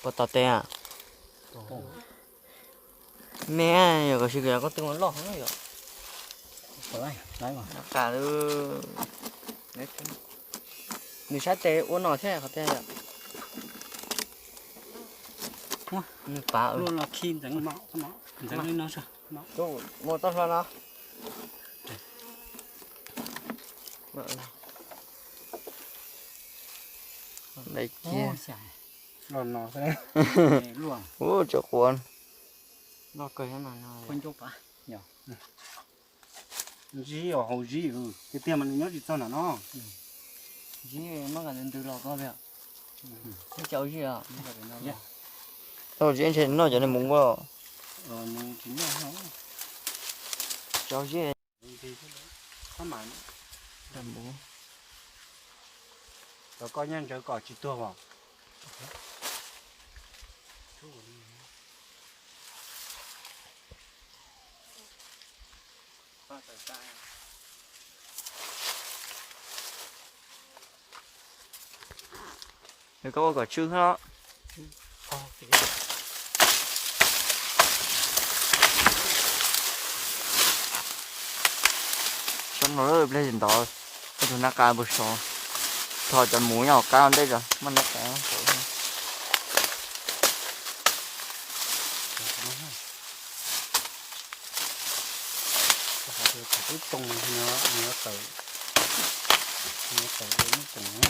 Puas tom tes a? Me, yog kom sis koj twb loj heev yom. Nqa, nws saib tes ua no thiab qhov tiag yom. Nws pav. Mus txoj hlua no. Daim kiag. Ub, tseem quav. Zib os, haus zib, tiag tiag mas nws nyob tsis txog nram no. Zib, muab nqa ntws los ko. Cau zib os. Tau zib ntshe noj cov niag muv ua. Cau zib. Cov koj nyob ntawd kom tsis tuag os. Nws koj ua kom tsw no. Sab no pliag tsis ntov, tus nab qa puas sov. Tho cov muv nyob hauv qab ntej tso, muaj nab qa. Twb tsoo, nws tawm, nws tawm ua lub koom na.